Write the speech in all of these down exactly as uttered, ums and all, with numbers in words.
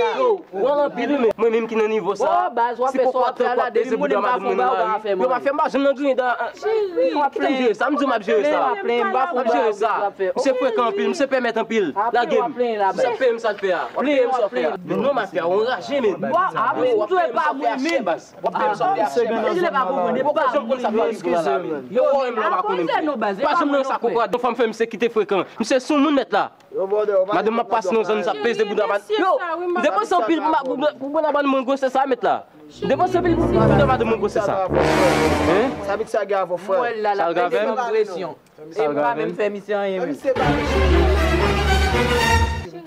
Yo, ou anpil wi, men mwen menm ki nan nivo sa. Si poko ap tankou ap peze bouda madanm mwen nan lari, yo pa fè m pa janm nan griyen dan. Kite m jere sa, m di w m ap jere sa. M ap jere sa. Misye frekan anpil, misye pèmèt anpil. Lage m. Misye ap peye m sa l fè a. W ap peye m sa w fè a. Men non, mafya, ou anraje menm. W ap peye m sa w fè a chè baz. W ap peye m sa w fè a chè baz. Ou pa janm konn sa k ap rive w la, la menm. Yo, ou menm la w pa konnen misye. Pa janm nan sa koko a, yon fanm fè misye kite frekan. Misye sou moun mèt la. Madanm m ap pase nan zòn sa ap peze bouda madanm. Yo, m depanse anpil pou ma- pou pou bouda madanm mwen gwosè sa mèt la. M depanse anpil pou bouda madanm mwen gwosè sa. Hein? Sa vit sa gen avè frè. Sa l gen avè m? Presyon. E m pa menm fè misye anyen menm.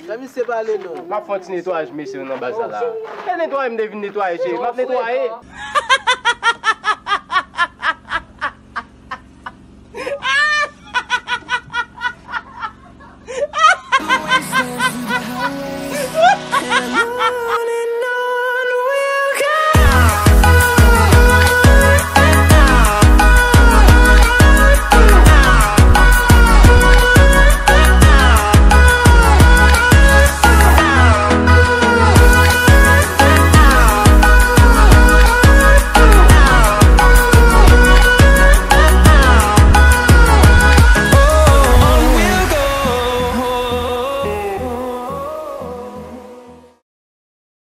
Fè misye pale non. M ap fè yon ti netwayaj mesye yo nan baz la la. E netwaye m te vin netwaye cheri. M ap netwaye.